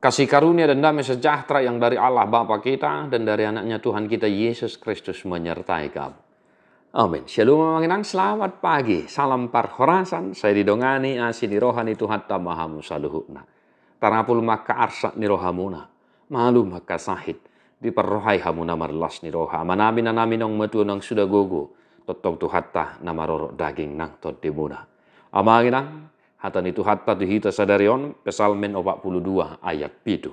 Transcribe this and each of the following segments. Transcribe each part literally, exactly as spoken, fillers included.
Kasih karunia dan damai sejahtera yang dari Allah Bapa kita dan dari Anaknya Tuhan kita Yesus Kristus menyertai kamu. Amin. Shalom, Amang Inang, selamat pagi. Salam parhorasan, sai didongani asi ni roha ni Tuhanta ma hamu saluhutna. Tarapul ma angka arsak ni rohamuna, malum ma angka sahit, diparrohai hamu na marlas ni roha. Amanami, inanami, naung matua, naung suda gogo, tongtong Tuhanta na marorot daging nang tondimuna. Amang Inang, hata ni Tuhanta tu hita sadari on, Psalmen opat puluh dua ayat pitu.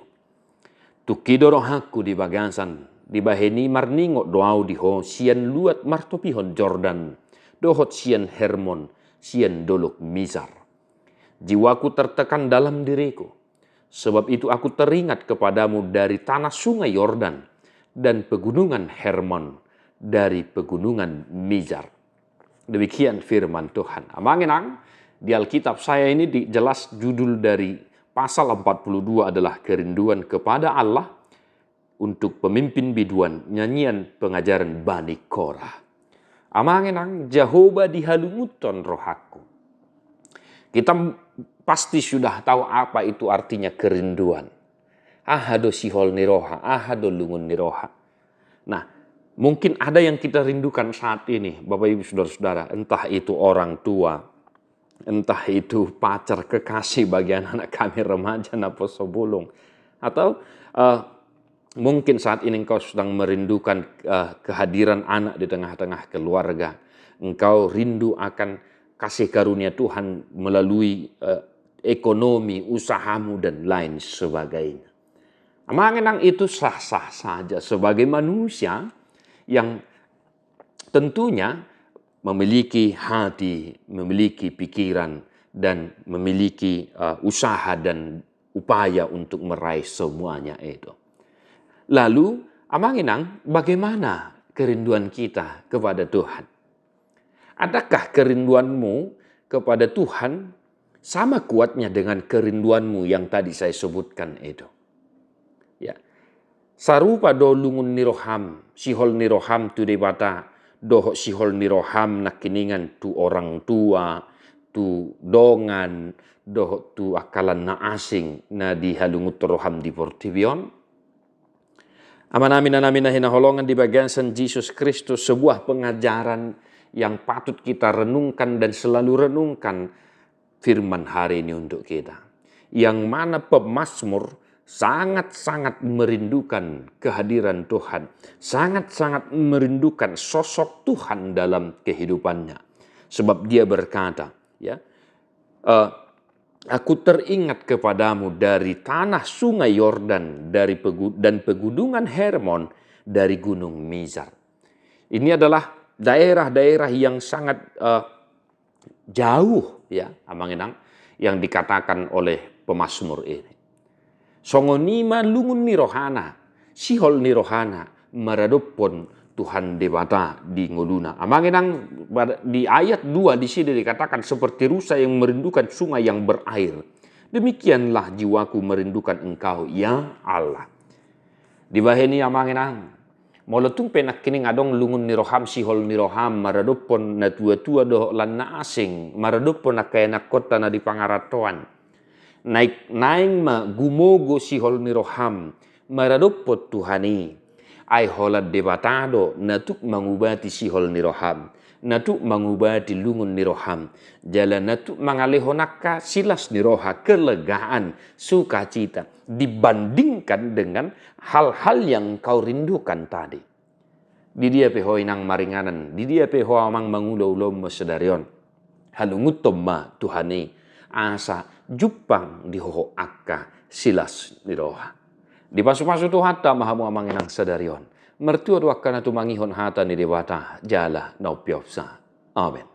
Tungki do rohangku di bagasan, dibahen i marningot do ahu di ho sian luat martopihon Jordan, dohot sian Hermon, sian dolok Mizar. Jiwaku tertekan dalam diriku, sebab itu aku teringat kepadamu dari tanah sungai Yordan dan pegunungan Hermon, dari pegunungan Mizar. Demikian firman Tuhan. Amang Inang, di Alkitab saya ini di, jelas judul dari pasal empat puluh dua adalah kerinduan kepada Allah. Untuk pemimpin biduan, nyanyian pengajaran bani Korah. Amang Inang, Jahowa dihalungunhon rohangku. Kita m-, pasti sudah tahu apa itu artinya kerinduan. Aha do sihol ni roha, aha do lungun ni roha. Nah, mungkin ada yang kita rindukan saat ini, Bapak Ibu Saudara-saudara, entah itu orang tua, entah itu pacar, kekasih bagi anak-anak kami remaja naposo bulung, atau, eh, mungkin saat ini engkau sedang merindukan, eh, kehadiran anak di tengah-tengah keluarga. Engkau rindu akan kasih karunia Tuhan melalui, eh, ekonomi, usahamu, dan lain sebagainya. Amang Inang, itu sah-sah saja sebagai manusia yang tentunya memiliki hati, memiliki pikiran, dan memiliki, eh, usaha dan upaya untuk meraih semuanya itu. Lalu, Amang Inang, bagaimana kerinduan kita kepada Tuhan? Adakah kerinduanmu kepada Tuhan sama kuatnya dengan kerinduanmu yang tadi saya sebutkan itu? Ya. Sarupa do lungun ni roham, sihol ni roham tu Debata, dohot sihol ni roham nangkiningan tu orang tua, tu dongan, dohot tu angka na asing na dihalungunhon roham di portibi on? Amanami, inanami na hinaholongan di bagasan Jesus Kristus, sebuah pengajaran yang patut kita renungkan dan selalu renungkan firman hari ini untuk kita. Yang mana pemazmur sangat-sangat merindukan kehadiran Tuhan, sangat-sangat merindukan sosok Tuhan dalam kehidupannya. Sebab dia berkata, ya, eh, "Aku teringat kepadamu dari tanah sungai Yordan, dari pegu-, dan pegunungan Hermon, dari gunung Mizar." Ini adalah daerah-daerah yang sangat, eh, jauh, ya, Amang Inang, yang dikatakan oleh pemazmur ini. Songon i ma lungun ni rohana, sihol ni rohana, maradophon Tuhan Debata di ngoluna. Amang Inang, pada, di ayat dua di sini dikatakan, "Seperti rusa yang merindukan sungai yang berair, demikianlah jiwaku merindukan Engkau, ya Allah." Dibahen i, Amang Inang, molo tung pe nangkining adong lungun ni roham, sihol ni roham, maradophon na tua-tua dohot lan na asing, maradophon angka ianakhonta na di pangarantoan, naeng, naeng ma gumogo sihol ni roham maradophon Tuhan i. Ai holan Debata do na tuk mangubati sihol ni roham, na tuk mangubati lungun ni roham, jala na tuk mangalehon angka silas ni roha, kelegaan, sukacita, dibandingkan dengan hal-hal yang kau rindukan tadi. Di dia pe ho, Inang, maringanan, di dia pe ho, Amang, mangula ulaonmu sadari on, halungunhon ma Tuhan i, asa jumpang di ho angka silas ni roha. Dipasupasu Tuhanta ma hamu, Amang, Inang, sadari on. Martua do angka na tumangihon hata ni Debata jala na umpeopsa. Amen.